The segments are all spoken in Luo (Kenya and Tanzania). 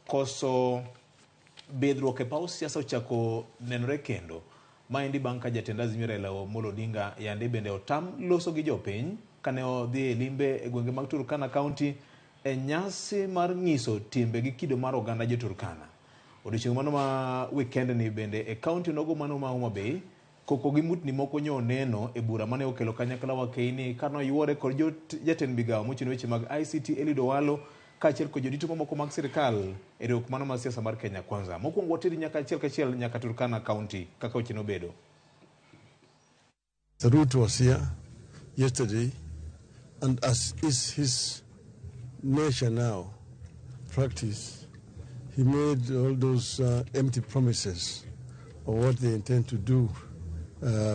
Koso bidhruok e paw siasa ochako nenore kendo. Maendi bang' ka jatend Azimio Raila Amolo Odinga yande bende otam loso gi jopiny kane odhi e limbe e gwenge mag Turkana County e nyasi mar nyiso timbe gi kido mar oganda jo Turkana. Odiochieng' mano ma wikend ni bende e county onogo mano ma Homa Bay, koko gi mutni moko nyo oneno e bura mane okelo kanyakla wakeini kane oyuore kod jatend migawo mochung' ne weche mag ICT Eliud Owalo kaachiel kod jodito mamoko mag sirkal e riwruok mano mar siasa mar Kenya Kwanza. Mokwongo wateri nyaka achiel kachiel nyaka Turkana County kaka weche nobedo. Ruto was here yesterday, and as is his nature now, practice, he made all those empty promises of what they intend to do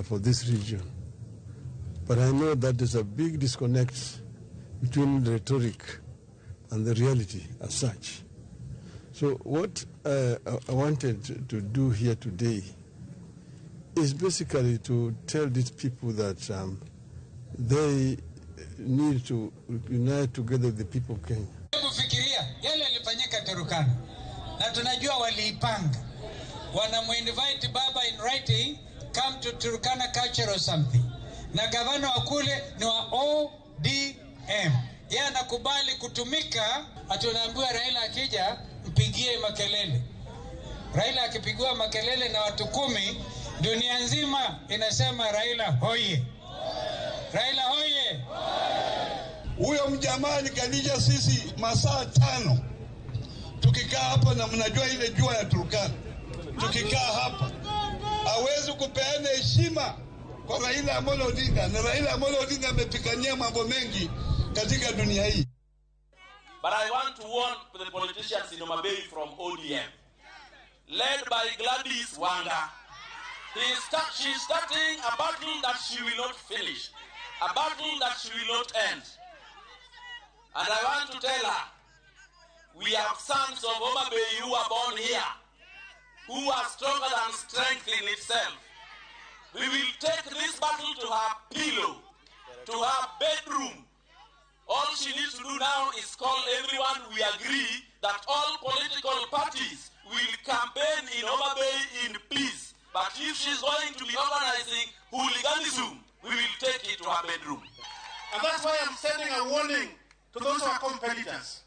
for this region. But I know that there's a big disconnect between the rhetoric and the reality as such. So what I wanted to do here today is basically to tell these people that they need to unite together with the people of Kenya. Hebu fikiria yale yalifanyika Turkana, na tunajua waliipanga. Wanamuinvite baba in writing, come to Turkana culture or something, na gavana wa kule ni wa ODM, yeye anakubali kutumika. Ati unaambiwa Raila akija mpigie makelele. Raila akipigiwa makelele na watu 10, dunia nzima inasema Raila hoye, Raila hoye. Huyo mjamaa alikalisha sisi masaa 5 tukikaa hapa, na mnajua ile jua ya Turkana, tukikaa hapa hawezi kupeana heshima kwa Raila Amolo Odinga, na Raila Amolo Odinga amepigania mambo mengi katika dunia hii. But I want to warn the politicians in Homa Bay from ODM, led by Gladys Wanga. She's starting a battle that she will not finish, a battle that she will not end. And I want to tell her, we have sons of Homa Bay who are born here, who are stronger than strength in itself. We will take this battle to her pillow, to her bedroom. All she needs to do now is call everyone. We agree that all political parties will campaign in Homa Bay in peace. But if she's going to be organizing hooliganism, we will take it to her bedroom. And that's why I'm sending a warning to those who are competitors.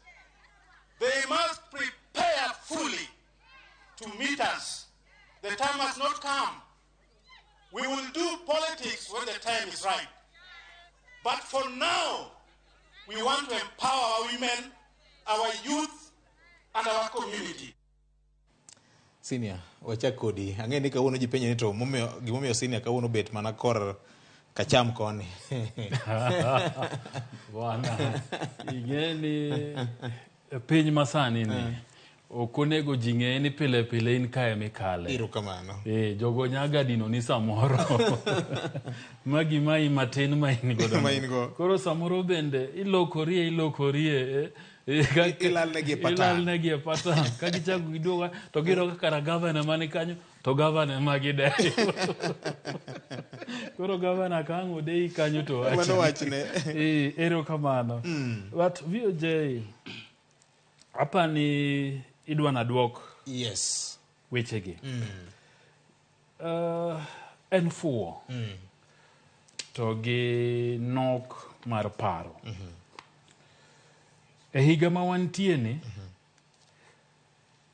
They must prepare fully to meet us. The time has not come. We will do politics when the time is right. But for now, we want to empower our women, our youth, and our community. Senior, wachak kodi. Ang'e ni kawuono ji penjo ni to gimomiyo senior kawuono bet mana kor kacham koni. Bwana, ing'e ni piny masani ni ok onego ji ng'e ni pile pile in kae mikale. Erokamano. Jogo nyaga dino ni samoro. Ma gima i matin ma in godo. Ma in go. Koro samoro bende ilokorie, ilokorie, Ilalnegi e patan. Ilalnegi e patan. Ka gichako giduogo to giyudo ka kara gavana mani kanyo to gavana ema gideyo. Koro gavana ka ang' odeyi kanyo to wachne. Mano wachne. Erokamano. But VOJ, apani idwa naduok Yes. wechegi. En fuwo. To gi nok mar paro. E higa ma wantie ni,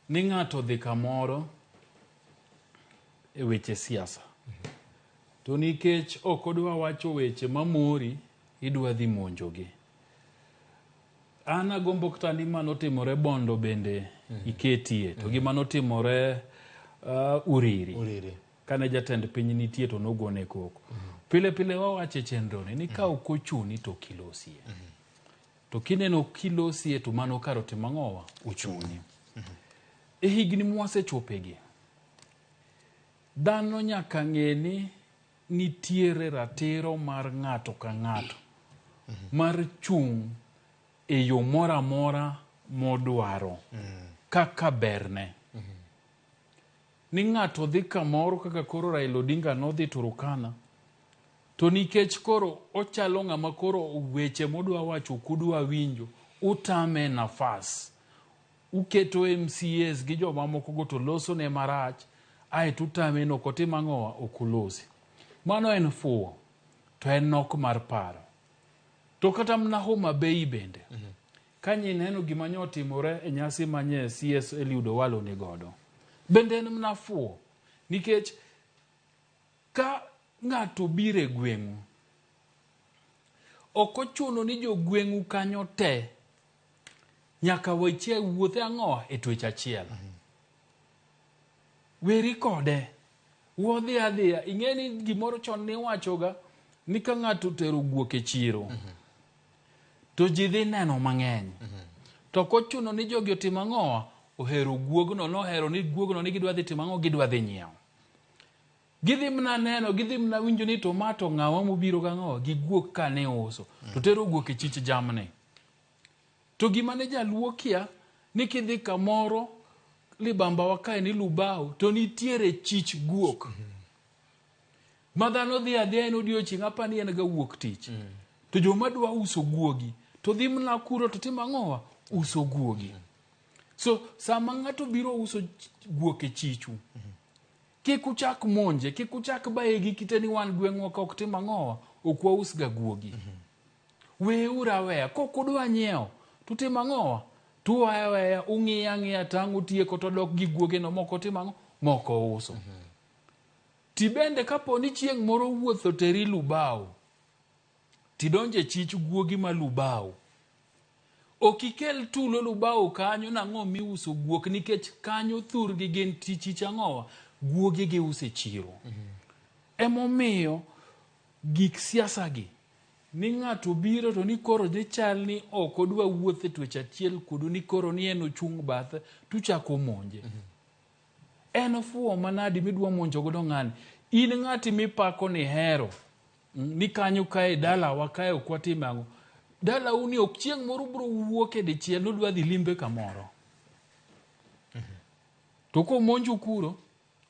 ni ng'ato dhi kamoro e weche siasa. To nikech ok odwa wacho weche mamori, idwa dhi monjogi. An agombo kata ni manotimore Bondo bende iketie, to gima notimore Uriri. Uriri. Kane jatend piny nitie to nogone koko. Pile pile wawacho e chenro ni ka ok ochuni to ok ilosie. To kineno kilosie to mano kar otimo ang'owa? Ochuni. E higni mwasechopegi, dhano nyaka ng'e ni nitiere ratiro mar ng'ato ka ng'ato mar chung' e yo moro amora modwaro kaka berne. Ni ng'ato dhi kamoro kaka koro Raila Odinga nodhi Turkana, to nikech koro ochalo ng'ama koro weche modwa wacho ok udwa winjo, utame nafas. Uketo MCAs gi jomamoko go to loso ne marach, aeto utame ni ok otim ang'owa, ok ulosi. Mano en fuwo, to en nok mar paro. To kata mana Homa Bay bende, ka nyineno gima nyo otimore e nyasi manye CS Eliud Owalo ni godo, bende en mana fuwo. Nikech ka ng'ato biro e gweng'u, ok ochuno ni jogweng'u kanyo te nyaka weche wuothe ang'owa e twech achiel. Weri kode, wuodhi adhiya. Ing'e ni gimoro chon niwachoga ni ka ng'ato otero guok e chiro, to ji dhi neno mang'eny. To ok ochuno ni jogi otim ang'owa, ohero guogno, nohero ni guogno ni gidwa dhi timo ang'o, gidwa dhi nyiewo. Gidhi mana neno, gidhi mana winjo ni to ma to ng'awa mobiro gang'o gi guok ka ne uso. To tero guok e chich jamni. To gima ne jaluo kia, ni kidhi kamoro libamba wa kae ni Lubao, to nitiere chich guok. Ma dhano dhi adhiya en odiochieng' apa ni en ga wuok tich. To joma dwa uso guogi, to dhi mana kuro to timo ang'owa? Uso guogi. So sama ng'ato biro uso guok e chichu, kik uchak monje, kik uchak baye gi kite ni wan gweng'wa ka ok tim ang'owa, ok waus ga guogi. Weuru aweya, kok udwa nyiewo, to timo ang'owa? Tuwaye aweya, ung'iya ang'iya tang' utieko to dok gi guoge no moko timo ang'o? Moko uso. Ti bende kapo ni chieng' moro wuoth oteri Lubao, tidonje chich guogi ma Lubao. Ok ikel tulo Lubao kanyo nang'o miuso guok, nikech kanyo thurgi gin chich ang'owa, guogi giuso e chiro. Emomiyo gik siasa gi, ni ng'ato biro to ni koro ni chal ni ok odwa wuotho e twech achiel kodu, ni koro ni en ochung' bathe, tuchako monje. En fuwo manadi midwa monjo godo ng'ani? In ng'ati mipako ni hero, ni kanyo kae dalawa kae ok watim ang'o. Dalau ni ok chieng' moro biro wuok e dichiel nudwa dhi limbe kamoro. To komonju kuro,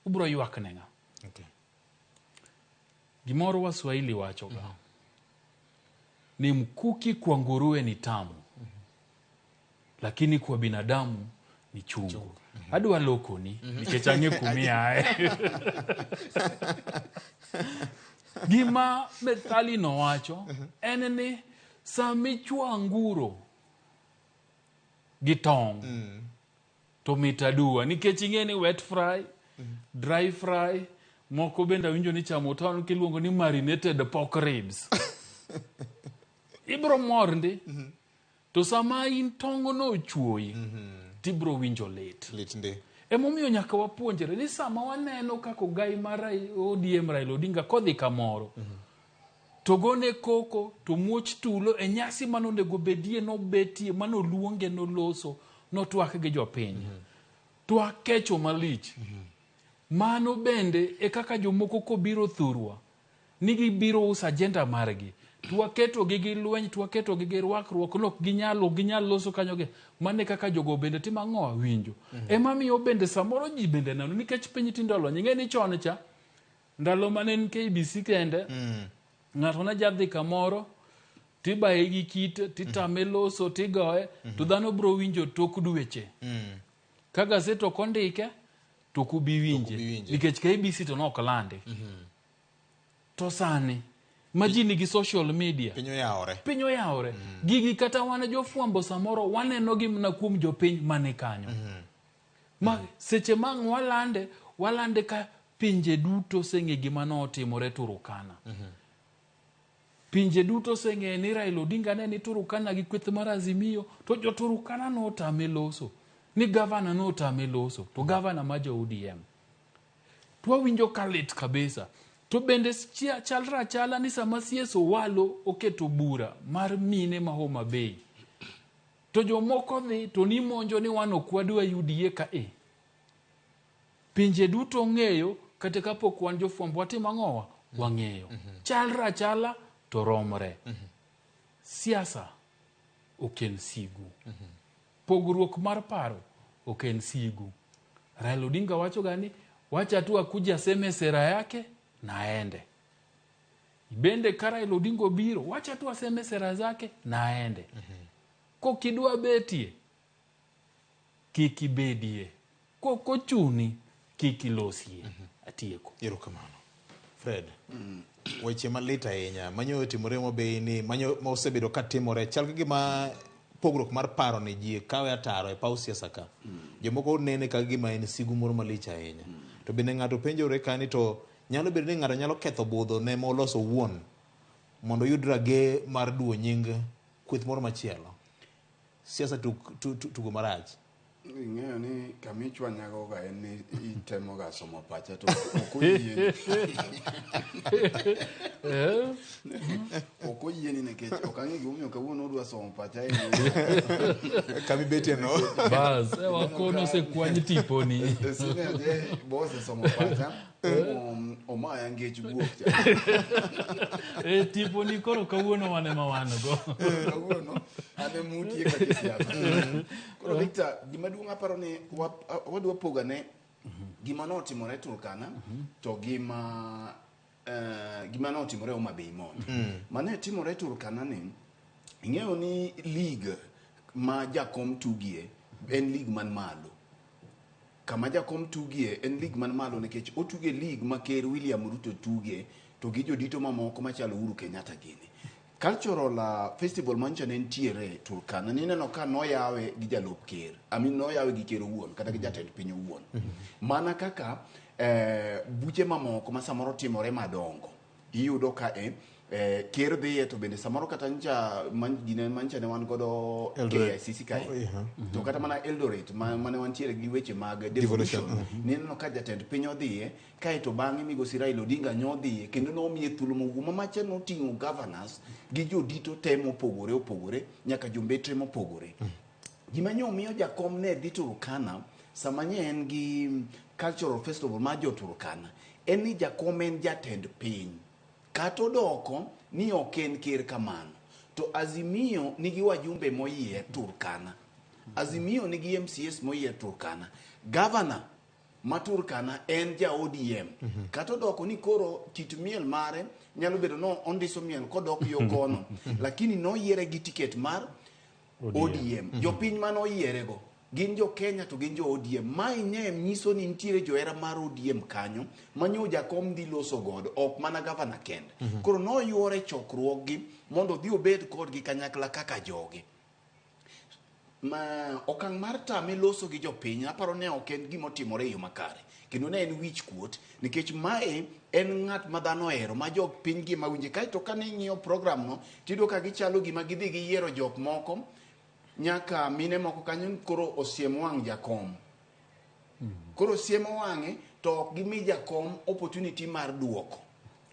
ubiro ywak ne ng'a? Gimoro Waswahili wachoga. Ni mkuki kwa nguruwe ni tamu, lakini kwa binadamu ni chungu. Adwa lokoni, nikech ang'e kumiae. Gima methali no wacho en ni samichwo anguro gi tong' to mit aduwa, nikech ing'e ni wet fry, dry fry, moko bende awinjo ni chamo town kiluongo ni marinated pork ribs. Ibro mor ndi. To sama in tong' no ochuoyi, tibro winjo lit. Lit ndi. Emomiyo nyaka wapuonjre ni sama waneno kaka ogai mar ODM Raila Odinga kodhi kamoro, to gone koko, to muoch tulo e nyasi manonego bedie nobetie, manoluonge noloso, notwak gi jopiny. To akecho malich. Mano bende e kaka jomoko kobiro thurwa, ni gibiro uso agenda margi. To waketogi gi lweny, to waketogi gi rwakruok, nok ginyal, ok ginyal loso kanyo gi. Mano e kaka jogo bende timo ang'o? Winjo. Ema miyo bende samoro ji bende neno, nikech piny tinde olony. Ing'e ni chon cha, ndalo mane en KBC kende, ng'ato ne jadhi kamoro, tibaye gi kite, titame loso, tigoye, to dhano biro winjo tok dweche. Ka gazet ok ondike, to ok ubi winje. Nikech KBC to nok landi. To sani, ma ji nigi social media, Piny oyawore. Piny oyawore. Gigi kata wan jofwambo samoro waneno gi mana kuom jopiny mane kanyo. Ma seche ma ang' walande, walande ka pinje duto oseng'e gima notimore Turkana. Pinje duto oseng'e ni Raila Odinga ne ni Turkana gi kweth mar Azimio, to jo Turkana notame loso. Ni gavana notame loso, to gavana ma jo ODM. To wawinjo ka lit kabisa. To bende chalre achala ni sama CS Owalo oketo bura mar mine ma Homa Bay, to jomoko dhi to ni monjo ni wan ok wadwa UDA ka e. Pinje duto ong'eyo, kata kapok wan jofwambo watimo ang'owa? Wang'eyo. Chalre achala to romre. Siasa ok en sigu. Pogruok mar paro ok en sigu. Raila Odinga wacho ga ni wacha tu akuje aseme sera yake na aende. Bende ka Raila Odinga obiro, wacha tu aseme sera zake na aende. Kokidwa betie, kik ibedie. Kok ochuni kik ilosie. Atieko. Erokamano. Fred, weche malit ahinya manyo otimore Homa Bay ni manyo ma osebedo ka timore chal ka gima pogruok mar paro ni ji kawe ataro e paw siasa ka. Jomoko nene ka gima en sigu moro malich ahinya. To bende ng'ato penjore ka ni to nyalo bedo ni ng'ato nyalo ketho budho ne moloso owuon mondo oyud rage mar duwo nying kweth moro machielo. Siasa tugo marach. Ing'eyo ni kama ichwanyago ga en ni itemo ga somo pacha to ok oyieni. Ok oyieni nikech ok ang'e gimomiyo kawuono odwa somo pacha ahinya. Kama ibetie no. Bas, wakono osekwany tiponi. Senior je bo osesomo pacha omaya ngech guok cha. Tiponi koro kawuono wan ema wan go. Kawuono an ema utie kaka siasa. Koro Victor, gima duong' aparo ni wadwa pogane gima notimore Turkana to gima notimore Homa Bay mondo. Mane timore Turkana ni ing'eyo ni league ma jakom tugie en league man malo. Kama jakom tugie en league man malo nikech otuge league ma ker William Ruto tuge to gi jodito mamoko machalo Uhuru Kenyatta gini. Cultural festival mancha ne nitiere Turkana nineno ka noyawe gi jalup ker. I mean noyawe gi ker owuon kata gi jatend piny owuon. Mana kaka buche mamoko ma samoro timore madongo. Iyudo ka ker dhiye to bende samoro kata ncha gine mancha ne wan godo KICC kae. To kata mana Eldoret mane wantiere gi weche mag devolution. Nineno ka jatend piny odhiye kae to bang'e migosi Raila Odinga nyodhiye kendo nomiye thuolo moguma macha noting'o governors gi jodito te mopogore opogore nyaka jombetre mopogore. Gima nyo miyo jakom ne dhi Turkana sama nye en gi cultural festival mar jo Turkana en ni jakom en jatend piny. Kata odoko ni ok en ker kamano. To Azimio nigi wajumbe moyier Turkana. Azimio nigi MCS moyier Turkana. Governor ma Turkana en ja ODM. Kata odoko ni koro kit miel mare nyalo bedo no ondiso miel kodok yo kono. Lakini noyiere gi tiket mar ODM. Jopiny mane oyierego gin jo Kenya to gin jo ODM. Mae nye nyiso ni nitiere johera mar ODM kanyo manyo jakom dhi loso godo ok mana gavana kende. Koro noyuore chokruokgi mondo odhi obed kodgi kanyakla kaka joge. Ma okang' mar tame loso gi jopiny aparo ne ok en gima otimore e yo makare. Kendo ne en wich kuot nikech mae en ng'at ma dhano ohero ma jopiny gi ma winje. Kaeto kane ing'iyo program no tiyudo ka gichalo gima gidhi giyiero jok moko nyaka mine moko kanyo koro osiem wang' jakom. Koro siemo wang'e to ok gimi jakom opportunity mar duoko.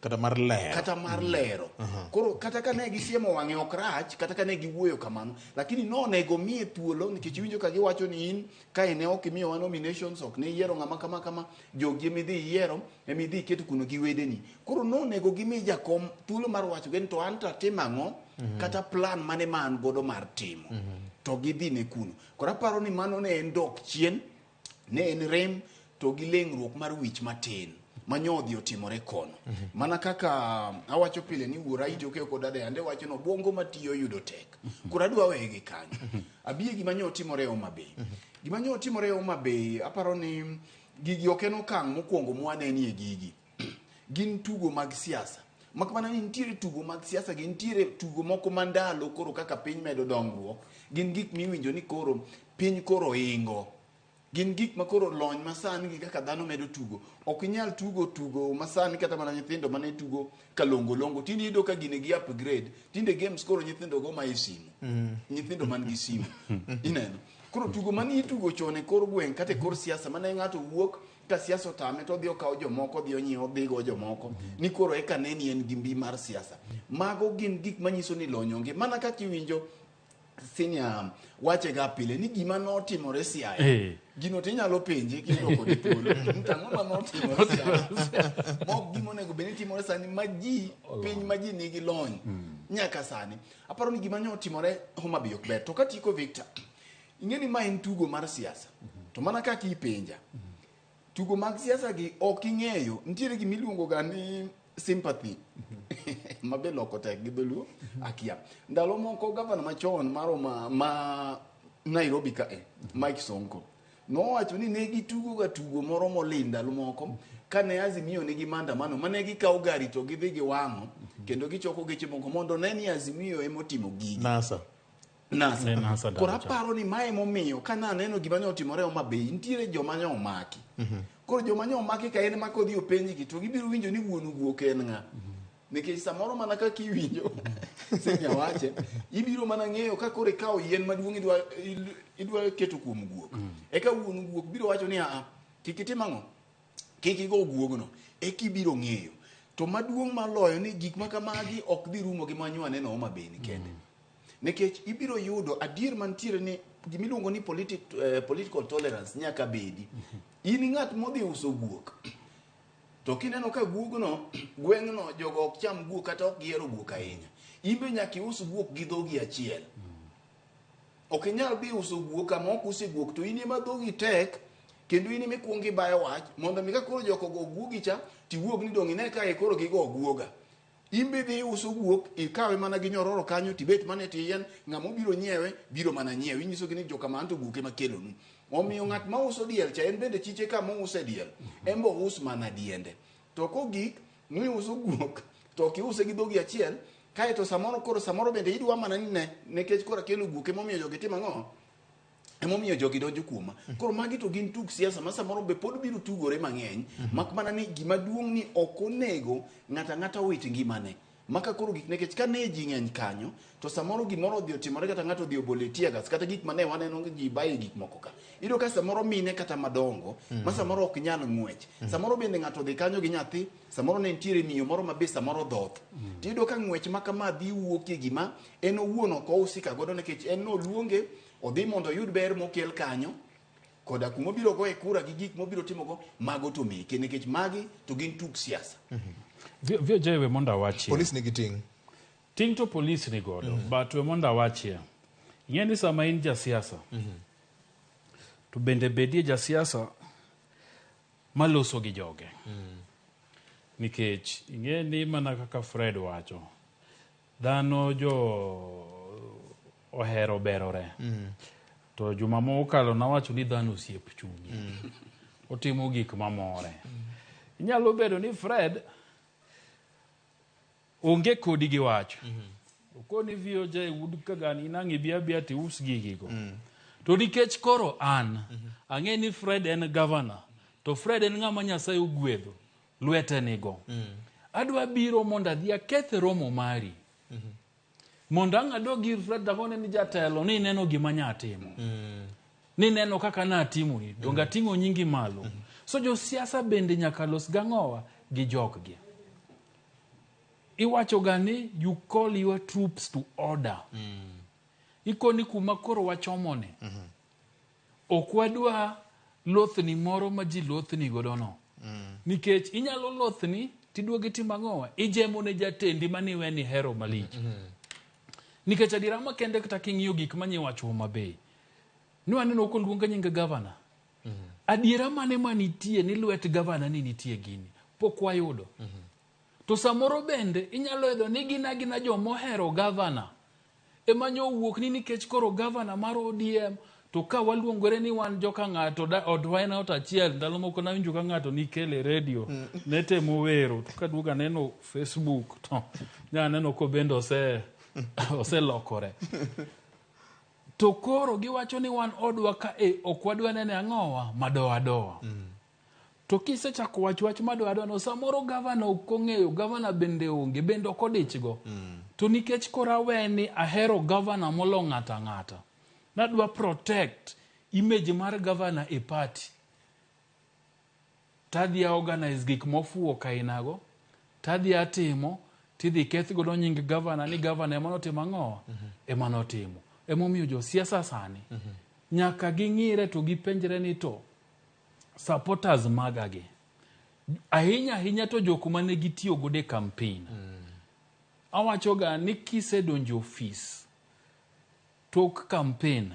Kata mar lero. Kata mar lero. Koro kata ka ne gisiemo wang'e ok rach, kata ka ne giwuoyo kamano, lakini nonego miye thuolo nikech iwinjo ka giwacho ni in kae ne ok imiyowa nominations, ok ne iyiero ng'ama kama kama, jogi emidhi iyiero, emidhi iketo kuno gi wedeni. Koro nonego gimi jakom thuolo mar wacho ni to an to atimo ang'o, kata plan mane ma an godo mar timo. To gidhi ne kuno. Koro aparo ni mano ne en dok chien, ne en rem to gi leng'ruok mar wich matin manyodhi otimore kono. Mana kaka awacho pile ni wuora iti okeyo kod dada yande wacho no obwongo matiyo yudo tek. Koro adwa weye gi kanyo. Abiye gima nyo otimore e Homa Bay. Gima nyo otimore e Homa Bay aparo ni gigi ok en okang' mokwongo mwanenie gigi. Gin tugo mag siasa. Mak mana ni nitiere tugo mag siasa gi nitiere tugo moko mandalo koro kaka piny medo dongruok. Gin gik miwinjo ni koro piny koro ingo. Gin gik ma koro lony masani gi kaka dhano medo tugo. Ok inyal tugo tugo masani kata mana nyithindo mane tugo kalongo longo. Tinde iyudo ka gine gi upgrade. Tinde games koro nyithindo go ma e simu. Nyithindo man gi simu. Ineno. Koro tugo mane itugo chon e kor gweng' kata e kor siasa mane ng'ato wuok ka siasa otame to odhi okawo jomoko odhi onyiewo odhi go jomoko. Ni koro eka ne ni en gi mbi mar siasa. Mago gin gik manyiso ni lony onge. Mana kaka iwinjo senior wache ga pile ni gima notimore Siaya. Gino tinyalo penje kendo kode thuolo. Tang'o ma notimore Siaya? Mok gima onego bed ni timore sani ma ji piny ma ji nigi lony nyaka sani. Aparo ni gima notimore Homa Bay ok ber. To katieko Victor, ing'e ni ma en tugo mar siasa. To mana kaka ipenja, tugo mag siasa gi ok ing'eyo. Nitiere gima iluongo ga ni sympathy. Mabe loko tek gi dholuo akia. Ndalo moko gavana machon mar ma Nairobi kae, Mike Sonko. Nowacho ni ne gitugo ga tugo moro molil ndalo moko kane Azimio nigi maandamano mane gikawo gari to gidhi giwang'o kendo gichoko geche moko mondo ne ni Azimio emotimo gigi. NASA. NASA. Ne NASA Koro ndalo cha. aparo ni mae momiyo ka naneno gima ne otimore Homa Bay, nitiere joma ne omaki. Koro joma ne omaki ka en ma kodhi openjgi to gibiro winjo ni wuon guok en ng'a. Nikech samoro mana kaka iwinjo Senya wache, ibiro mana ng'eyo ka koro ikawo yien maduong' idwa, idwa keto kuom guok. Eka wuon guok biro wacho ni aa, kik itim ang'o? Kik igo guogno. Eka ibiro ng'eyo. To maduong' maloyo ni gik ma kamagi ok dhi rumo gi manyo aneno Homa Bay ni kende. Nikech ibiro yudo adier mantiere ni gimiluongo ni political tolerance nyaka bedi. In ng'at modhi uso guok. To kineno ka guogno, gweng'no jogo ok cham guok kata ok gihero guok ahinya. In be nyaka ius guok gi dhogi achiel. Ok inyal dhi uso guok kama ok use guok to in ema dhogi tek kendo in ema ikuongo ibayo wach mondo mi ka koro jok ogo guogi cha tiwuog ni dong' ine kae koro gigo guoga. In be idhi iuso guok ikawe mana gi nyororo kanyo tibet mana e tie yien ng'ama obiro nyiewe biro mana nyiewe inyisogi ni joka an to guok ema kelonu. Omiyo ng'at ma uso diel cha en bende chiche kama ouse diel en be ous mana diende. To kogik niuso guok to ok iuse gi dhogi achiel kaeto samoro koro samoro bende idwa mana ni ne nikech koro akelo guok emomiyo jogi timo ang'o? Emomiyo jogi donjo kuoma. Koro magi to gin tuk siasa ma samoro be pod biro tugore mang'eny mak mana ni gima duong' ni ok onego ng'ato ang'ata owit ngimane. Maka koro gik nikech ka ne ji ng'eny kanyo to samoro gimoro odhi otimore kata ng'ato odhi obole tear gas kata gik mane waneno ji baye gik moko ka. Iyudo ka samoro mine kata madongo ma samoro ok nyal ng'wech. Samoro bende ng'ato odhi kanyo gi nyathi, samoro ne nitiere miyo moro ma be samoro dhoth. Tiyudo ka ng'wech ma kama dhi wuokie gima en owuon ok ohusika godo nikech en noluonge odhi mondo oyud ber mokel kanyo koda kuma obiro goye kura gi gik mobiro timogo mago to meke nikech magi to gin tuk siasa. VOJ we mondo awachie. Polis nigi ting'. Ting' to polis ni godo, but we mondo awachie. Ing'e ni sama in jasiasa, to bende bedie jasiasa maloso gi joge. Nikech ing'e ni mana kaka Fred wacho, dhano jo ohero berore. To juma mokalo nawacho ni dhano osiep chunye. Otimo gik mamore. Inyalo bedo ni Fred onge kodi gi wach. Okoni VOJ wuod kagani inang' ibi abiya tius gigigo. To nikech koro an, ang'e ni Fred en governor, to Fred en ng'ama Nyasaye ogwedho, lwete nigo. Adwa biro mondo adhi aketh romo mari. Mondo ang' adog ir Fred takone ni jatelo ni ineno gima nya timo. Ni neno kaka natimoni, donge ating'o nyingi malo. So josiasa bende nyaka los gang'owa gi joggi. Iwacho ga ni you call your troops to order. Ikoni kuma koro wachomone. Ok wadwa lothni moro ma ji lothni godo no. Nikech inyalo lothni tiduogo itimo ang'owa? Ijemo ne jatendi maniwe ni hero malich. Nikech adiera makende kata king'iyo gik manyiwacho Homa Bay. Nwaneno koluong nying gavana. Adiera mane manitie ni lwet gavana ni nitie gini? Pok wayudo. To samoro bende inyalo yudo ni gin agina jomohero gavana ema nyo wuok ni nikech koro gavana mar ODM to ka waluongore ni wan joka ng'ato odwa en ot achiel ndalo moko nawinjo ka ng'ato nikele redio ne temo wero to kaduogo aneno Facebook to nyaneno ko bende oselokore. To koro giwacho ni wan odwa ka e ok wadwa nene ang'owa madoa doa. To kisechako wach wach madoa doa no samoro gavana ok ong'eyo, gavana bende onge, bende ok odichgo. To nikech koro awe ni ahero gavana molo ng'ato ang'ata, nadwa protect image mar gavana e party. Tadhi a organize gik mofuwo kainago, tadhi atimo, tidhi keth godo nying gavana ni gavana ema notimo ang'owa? Ema notimo. Emomiyo josiasa sani nyaka ging'ire to gipenjre ni to supporters magagi ahinya ahinya to jok mane gitiyo godo e campaign. Awacho ga ni kisedonjo ofis tok campaign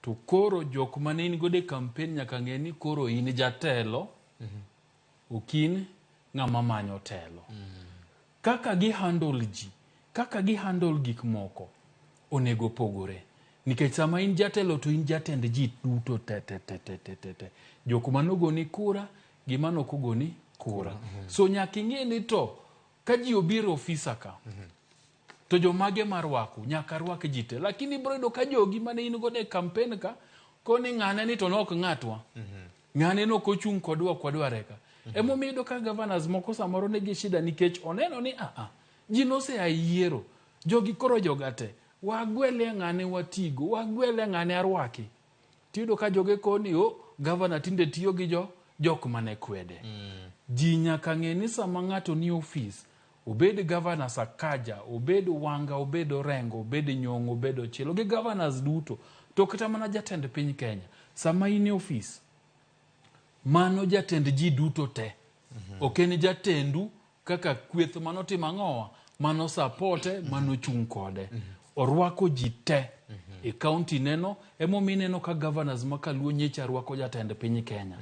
to koro jok mane in godo e campaign nyaka ng'e ni koro in jatelo, ok in ng'ama manyo telo. Kaka gi handle ji, kaka gi handle gik moko onego pogore. Nikech sama in jatelo to in jatend ji duto te te te te te te te. Jok manogoni kura gi manok ogoni kura. So nyaka ing'e ni to ka ji obiro e ofisa ka to jomage marwako nyaka rwak ji te. Lakini ibiro yudo ka jogi mane in godo e campaign ka koni ng'ane ni to nok ng'atwa. Ng'ane nok ochung' kodwa ok wadware ka. Emomiyo iyudo ka governors moko samoro nigi shida nikech oneno ni aa ji nosea yiero jogi koro joga te wagwele ng'ane watigo wagwele ng'ane arwaki tiyudo ka joge koni o gavana tinde tiyo gi jo jok mane kwede ji nyaka ng'e ni sama ng'ato ni ofis obed gavana Sakaja obed Wanga obed Orengo obed Nyong'o obed Ochielo gi governors duto to kata mana jatend piny Kenya sama in e ofis mano jatend ji duto te ok en jatendu kaka kweth manotimo ang'owa mano sapote manochung' kode orwako ji te e kaunti neno emomiyo ineno ka governors ma kaluo nyicha rwako jatend piny Kenya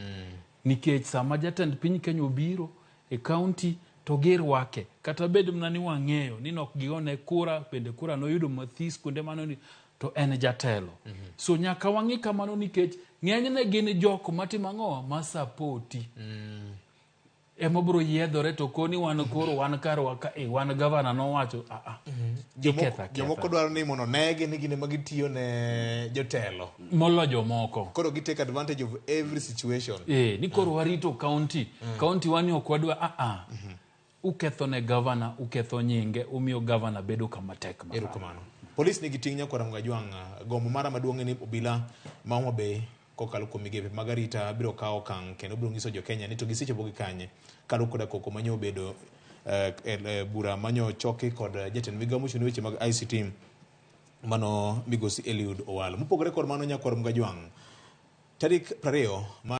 nikech sama jatend piny Kenya obiro e kaunti to girwake kata bed mana ni wang'eyo ni nok gigone kura bende kura noyudo mathis kuonde mano to en jatelo so nyaka wang'i kamano nikech ng'enyne gin jok matimo ang'owa ma sapoti ema biro yiedhore to koni wan koro wan karwa ka e wan gavana nowacho a a iketho aketha Jomoko dwaro ni mondo negi ni gin ema gitiyo ne jotelo. molo jomoko Koro gi take advantage of every situation. e ni koro warito county county wani ok wadwa a a uketho ne gavana uketho nyinge umiyo gavana bedo kama tek marach. Erokamano. Polis nigi ting' nyakwar Ramogi Gombo mara maduong' en ni obila ma Homa Bay kokalo kuom migepe mag arita biro kawo okang' kendo biro nyiso jo-Kenya ni to gisechopo gi kanye kaluwore koda koko manyo obedo e bura manyo choki kod jatend migao mochung' ne weche mag ICT mano migosi Eliud Owalo. Mopogore kod mano nyakwar Ramogi Ajwang' tarik 20 mar